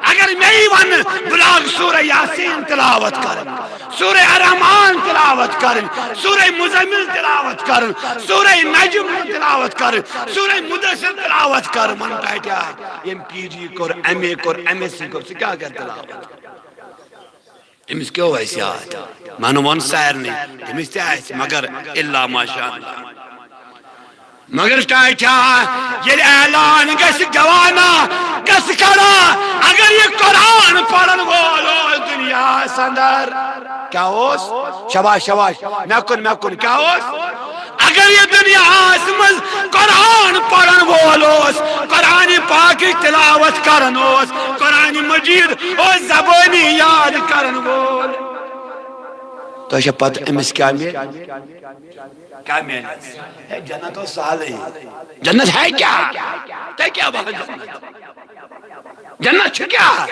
اگر مےٚ یی وَننہٕ، بہٕ لاگہٕ سورہ یاسین تلاوت کَرٕنۍ، سورہ الرحمان تلاوت کَرٕنۍ، سورہ مزمل تلاوت کَرٕنۍ، سورہ نجم تلاوت کَرٕنۍ، سورہ مدثر تلاوت کَرٕنۍ، وَن ٹاٹھا، ییٚمۍ پی جی کوٚر، ایم اے کوٚر، ایم ایس سی کوٚر، سُہ کیٛاہ کَرِ تلاوت؟ أمِس کیٛاہ آسہِ یاد؟ مےٚ نہٕ ووٚن سارنٕے، تٔمِس تہِ آسہِ، مگر الا ماشاء اللہ۔ مگر ٹاٹھا، ییٚلہِ اعلان گژھِ، جوانا، گژھِ کھڑا، اگر یہِ قرآن پرن وول اوس دُنیاہس اندر، کیٛاہ اوس؟ شاباش، شاباش، مےٚ کُن، مےٚ کُن، کیٛاہ اوس؟ اگر یہِ دُنیاہس منٛز قرآن پرن وول اوس، قرآن پاکٕچ تلاوت کران اوس، قرآن مجید اوس زبٲنی یاد کران وول، تۄہہِ چھا پتہ أمِس کیٛاہ میلہِ؟ کیٛاہ میلہِ؟ ہے، جنت اوس سہلٕے۔ جنت ہے کیٛاہ؟ تۄہہِ کیٛاہ باسان جنت؟ جنت چھُ کیٛاہ؟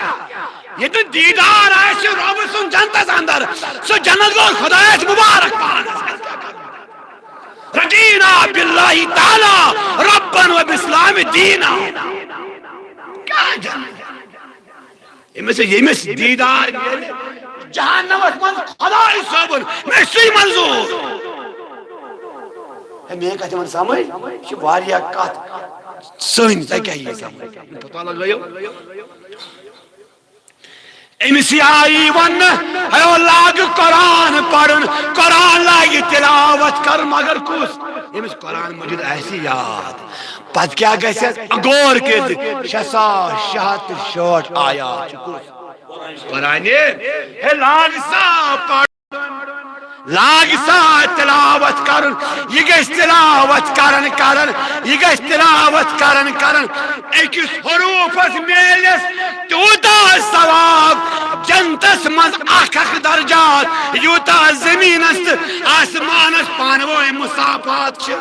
ییٚتہِ دیٖدار آسہِ رۄبہٕ سُنٛد جنتس اندر، سُہ جنت گوٚو خدایس مبارک پانس۔ رضینا باللہ تعالی ربا و بالاسلام دینا۔ کیٛاہ جنت؟ ییٚمِس، ییٚمِس دیٖدار میلہِ جہنمس منٛز خداے صٲبُن، مےٚ چھُ سُے منظوٗر۔ ہے، مےٚ کتھ یِوان سمجھ؟ یہِ چھِ واریاہ کتھ سٲنۍ، تۄہہِ کیٛاہ یی سمجھ؟ پتہ لگٲیِو۔ أمِس یہِ آیی وننہٕ، ہے، لاگ قرآن پرُن، قرآن لاگہِ تلاوت کرُن، مگر کُس؟ ییٚمِس قرآن مجید آسہِ یاد۔ پتہٕ کیٛاہ گژھِ؟ غور کٔرِتھ، شےٚ ساس شےٚ ہتھ تہٕ شُہٲٹھ آیات چھِ۔ کُس؟ قرآن۔ ہے، لاگ سا پرُن، لاگ سا تلاوت کرُن۔ یہِ گژھِ تلاوت کران کران، یہِ گژھِ تلاوت کران کران، أکِس حروفس میلٮ۪س تیوٗتاہ ثواب، جنتس منٛز اکھ اکھ درجات، یوٗتاہ زٔمیٖنس تہٕ آسمانس پانہٕ ؤنۍ مسافات چھِ۔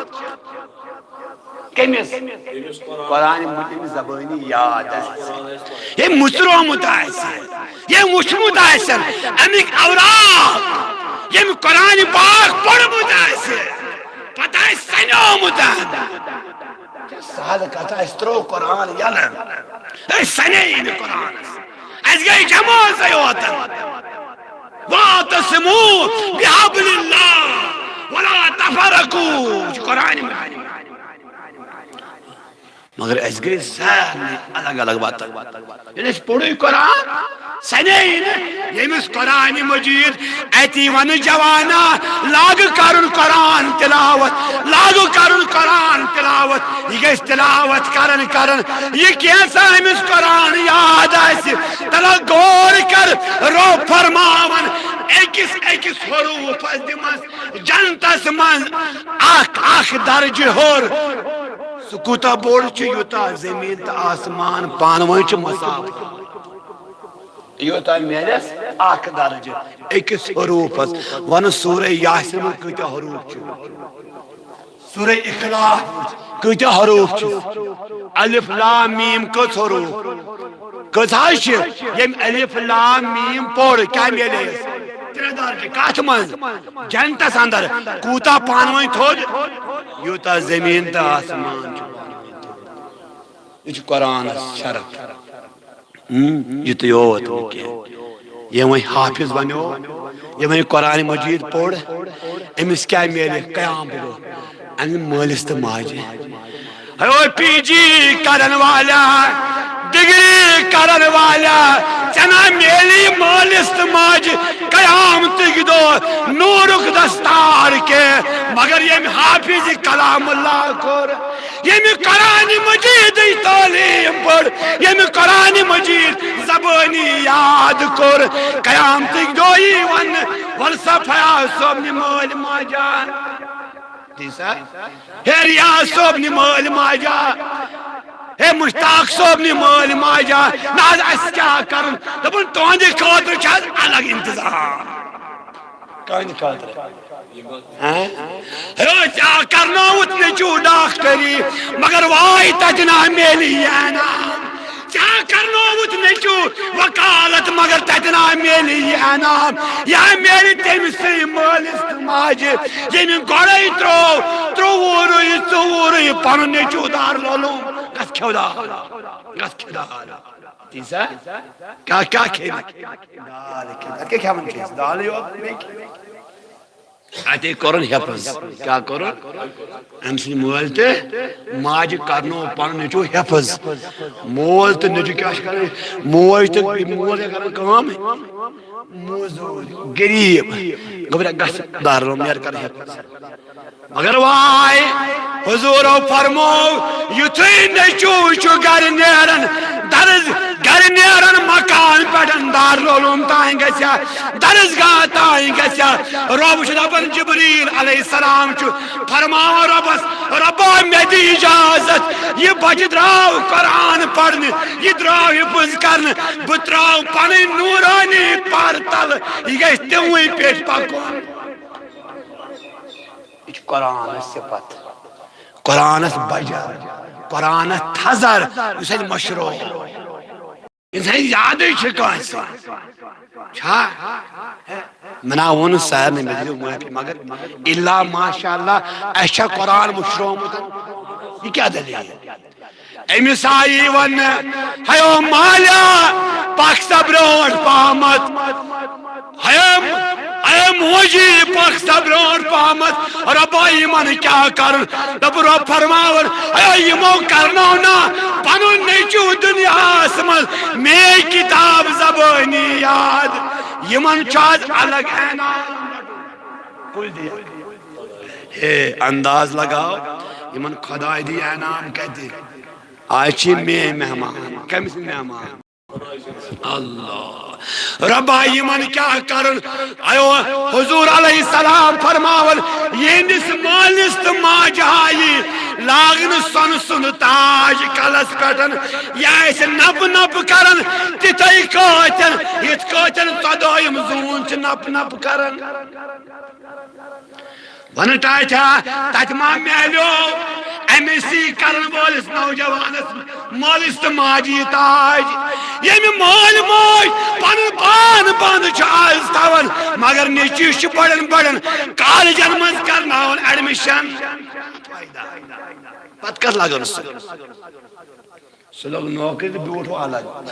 کٔمِس؟ قرآن مجیٖد زبٲنی یاد آسہِ، ییٚمۍ مُژرومُت آسہِ، ییٚمۍ وُچھمُت آسن اَمِکۍ اوراق، ییٚمۍ قرآن پاک پوٚرمُت آسہِ، پتہٕ آسہِ سنیومُت۔ سہل کتھ، اسہِ ترٛوو قرآن یلہٕ، أسۍ سنے یہِ نہٕ قرآنس، اسہِ گٔے جمٲژے یوتن۔ واعتصموا بحبل اللہ ولا تفرقوا، یہِ چھُ قرآن مجیٖد۔ مگر اسہِ گٔے سارنٕے الگ الگ وتہٕ۔ ییٚلہِ اسہِ پوٚرُے قرآن، سنے یہِ نہٕ، ییٚمِس قرآن مجیٖد اتی ونہٕ جوانا، لاگہٕ کرُن قرآن تلاوت، لاگہٕ کرُن قرآن تلاوت۔ یہِ گژھِ تلاوت کران کران، یہِ کینٛژھا أمِس قرآن یاد آسہِ، تلہ غور کر، رۄب فرماوان، أکِس أکِس حروفس دِمس جنتس منٛز اکھ اکھ درجہٕ ہیوٚر۔ سُہ کوٗتاہ بوٚڑ چھُ، یوٗتاہ زٔمیٖن تہٕ آسمان پانہٕ ؤنۍ چھُ مساوی۔ یوٗتاہ میلٮ۪س اکھ درجہٕ أکِس حروفس۔ وَنہٕ سورہ یاسین منٛز کۭتیاہ حروف چھِ؟ سورہ اخلاص کۭتیاہ حروف چھِ؟ الف لام میم کٔژ حروف؟ کٔژ حظ چھِ؟ ییٚمۍ الف لام میم پوٚر، کیٛاہ میلے أمِس؟ ترٛےٚ درجہٕ۔ کتھ منٛز؟ جنتس اندر۔ کوٗتاہ پانہٕ ؤنۍ تھوٚد؟ یوٗتاہ زٔمیٖن تہٕ آسمان چھُ پانہٕ ؤنۍ تھوٚد۔ یہِ چھُ قرآنس شرف۔ ہم، یہِ تہِ یوت نہٕ کینٛہہ۔ یہِ وۄنۍ حافظ بنیو، یہِ وۄنۍ قرآن مجیٖد پوٚر، أمِس کیٛاہ میلہِ قیامت دۄہ؟ اَمہِ مٲلِس تہٕ ماجہِ۔ ہے او پی جی کرن والا، ڈگری کرن والا، ژےٚ نا میلی مٲلِس تہٕ ماجہِ قیامتٕکۍ دۄہ نوٗرُک دستار کینٛہہ، مگر ییٚمۍ حافظ کلام اللہ کوٚر، ییٚمہِ قرآن مجیدٕچ تعلیٖم پٔر، ییٚمہِ قرآن مجید زبٲنی یاد کوٚر، قیامتٕکۍ دۄہ یی وننہٕ، وَل سا فیاض صٲبنہِ مٲلۍ ماجہِ۔ ٹھیٖک سا؟ ہے ریاض صٲبنہِ مٲلۍ ماجہِ، ہے مشتاق صٲبنہِ مٲلۍ ماجہِ، نہ حظ، اَسہِ کیٛاہ کَرُن؟ دوٚپُن، تُہنٛدِ خٲطرٕ چھِ حظ الگ انتظام۔ کٕہٕنٛدِ خٲطرٕ؟ ہاں؟ ہے، ژےٚ کرنووُتھ نیٚچوٗ ڈاکٹری، مگر واے تتہِ نا میلہِ یہِ انعام۔ ژےٚ کرنووُتھ نیٚچوٗ وکالت، مگر تتہِ نا میلہِ یہِ انعام۔ یا میلہِ تٔمۍ سٕے مٲلِس تہٕ ماجہِ، ییٚمہِ گۄڈے ترٛوو ترٛوٚوُہرٕے ژوٚوُہرٕے پنُن نیٚچوٗ دارالعلوم۔ گژھ کھیوٚو دال، گژھ کھیوٚو دال۔ تی سا؟ کیٛاہ، کیٛاہ کھیٚیہِ؟ دال کھیٚیہِ۔ اَتہِ کیٛاہ کھٮ۪وان چھِ أسۍ؟ دالٕے یوت، بیٚیہِ کیٛاہ؟ اَتے کوٚرُن حفظ۔ کیٛاہ کوٚرُن؟ أمۍ سٕنٛدِ مٲلۍ تہٕ ماجہِ کرنوو پنُن نیٚچوٗ حفظ۔ مول تہٕ نیٚچوٗ کیٛاہ چھِ کران؟ موج تہٕ مول چھِ کران کٲم، موزوٗرۍ، غریٖب۔ گوٚبرا، گژھ دارالعلوم، نیرٕ کر حفظ۔ مگر واے، حضوٗرو فرموو، یُتھُے نیٚچوٗ چھُ گرِ نیران، درس گرِ نیران، مکان پٮ۪ٹھ دارالعلوم تام گژھِ ہا، درس گاہ تام گژھِ ہا، رۄب چھُ دپان، جبریل علیہ السلام چھُ فرماوان رۄبس، رۄبا، مےٚ دِ اجازت، یہِ بچہِ درٛاو قرآن پرنہِ، یہِ درٛاو حفظ کرنہِ، بہٕ ترٛاو پنٕنۍ نورانی پر تل، یہِ گژھِ تِموٕے پٮ۪ٹھ پکُن۔ یہِ چھُ قرآنس صفت، قرآنس بجر، قرآنس تھزر، یُس اَسہِ مشروع۔ اِنسان یادٕے چھِ کٲنٛسہِ۔ چھا؟ مےٚ نا ووٚن سارنٕے، مےٚ دِیِو معٲفی، مگر الا ماشاء اللہ، اَسہِ چھا قرآن مُشرومُت؟ یہِ کیٛاہ دٔلیٖل؟ أمِس آیہِ وننہٕ، ہیو مالیا، پکھ سا برونٛٹھ پہمتھ۔ ہیو، اے موجی، پکھ سا برونٛٹھ پہمتھ۔ رۄبا، یِمن کیٛاہ کرُن؟ دوٚپ رۄب فرماوان، اے یِمو کرنو نا پنُن نیٚچوٗ دُنیاہس منٛز مے کتاب زبٲنی یاد۔ یِمن چھُ آز الگ انعام۔ کُل دِیا۔ ہے، انداز لگاو، یِمن خداے دی انعام کتہِ؟ آز چھِ مے مہمان۔ کٔمِس مہمان؟ اللہ۔ رۄبا، یِمن کیٛاہ کرُن؟ ایو حضور علیہ السلام فرماوان، یِہنٛدِس مٲلِس تہٕ ماجہِ آیہِ لاگنہٕ سۄنہٕ سُنٛد تاج کلس۔ پٮ۪ٹھ، یہِ آسہِ نپہٕ نپہٕ کران، تِتھے کٲٹھۍ، یِتھ کٲٹھۍ ژۄدٲہِم زوٗن چھِ نپہٕ نپہٕ کران۔ ونان ٹاٹھا، تتہِ ما میلیو أمِس سۭتۍ کرن وٲلِس نوجوانس مٲلِس تہٕ ماجہِ یہِ تاج؟ ییٚمہِ مٲلۍ مٲج پنُن پان بنٛد چھُ آز تھاوان، مگر نیٚچوِس چھُ بڑٮ۪ن بڑٮ۪ن کالجن منٛز کرناوان ایڈمِشن۔ پتہٕ کتھ لگان سُہ؟ سُہ لوٚگ نوکری تہٕ بیوٗٹھ وۄنۍ الگ۔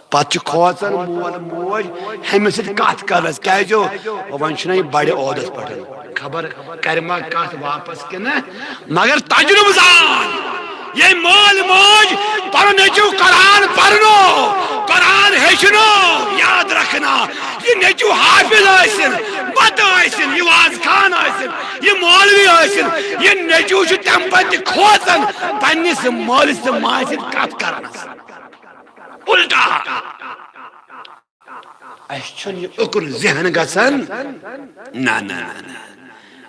پتہٕ چھُ کھوژان مول موج ہُمِس سۭتۍ کتھ کرنس، کیازِ ہو، وۄنۍ چھُنہ یہِ بڑِ عہدس پٮ۪ٹھ، خبر کرِ ما کتھ واپس کِنہٕ۔ مگر تجربہٕ زان ییٚمۍ مٲلۍ موج پنُن نیٚچو قرآن پرنو، قرآن ہیٚچھنو، یاد رکھنا، یہِ نیٚچو حافظ ٲسِن، بتہٕ ٲسِن، یہِ واز خان ٲسِن، یہِ مولوی ٲسِن، یہِ نیٚچو چھُ تمہِ پتہٕ تہِ کھوژان پننِس مٲلِس تہٕ ماجہِ سۭتۍ کتھ کرنس۔ الٹا۔ اسہِ چھُنہٕ یہِ اُکُن ذہن گژھان۔ نہ، نہ، نہ، نہ۔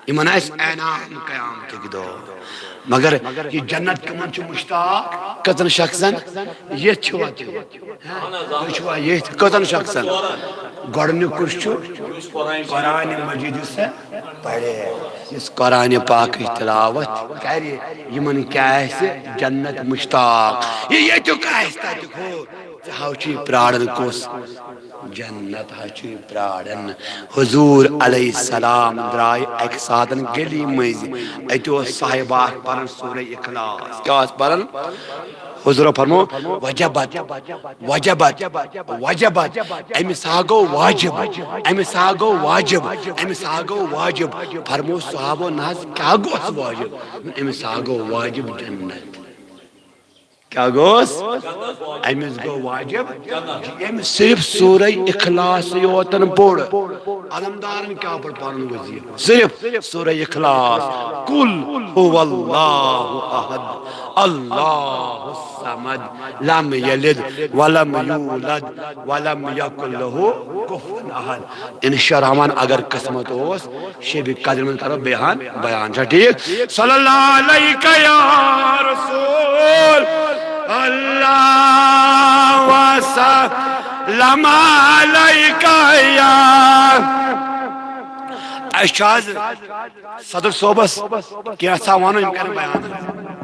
یِمن آسہِ انعام قیامتٕکۍ دۄہ۔ مگر یہِ جنت کٕمن چھُ مشتاق؟ کٔژن شخصن؟ ییٚتھۍ چھُوا تُہۍ؟ ہاں؟ تُہۍ چھُوا ییٚتھۍ؟ کٔژن شخصن؟ گۄڈٕنیُک کُس چھُ؟ قرآن مجید یُس پرِ، یُس قرآن پاکٕچ تلاوت کرِ، یِمن کیٛاہ آسہِ؟ جنت مشتاق۔ یہِ ییٚتیُک آسہِ تتیُک ہُہ۔ ژٕ ہاو چھُے پراران کُس؟ جنت ہا چھُے پراران۔ حضور علیہ السلام درٛاے اکہِ ساتن گلی مٔنٛزۍ، اتہِ اوس صاحبہ اکھ پران سورہ اخلاص۔ کیٛاہ اوس پران؟ حضورو فرمو، وجبت، وجبت، وجبت۔ أمِس ہا گوٚو واجب، أمِس ہا گوٚو واجب، أمِس ہا گوٚو واجب۔ فرمو صحابو، نہ حظ، کیٛاہ گوٚس واجب؟ أمِس ہا گوٚو واجب جنت۔ کیٛاہ گوٚس؟ أمِس گوٚو واجب، ییٚمۍ صرف سورہ اخلاص یوتن پوٚر۔ علمدارن کیٛاہ پوٚر پنُن وظیفہٕ؟ صرف سورہ اخلاص۔ قل هو اللہ احد، اللہ الصمد، لم یلد ولم یولد، ولم یکن لہ کفوا احد۔ انشاء الرحمن، اگر قسمت اوس، شب قدر منٛز کرو بیان، بیان چھا ٹھیک؟ صلی اللہ علیک یا رسول اللہ وسلم علیک یا۔ اَسہِ چھُ آز صدر صٲبس کینٛژھا ونُن، یِم کرن بیان۔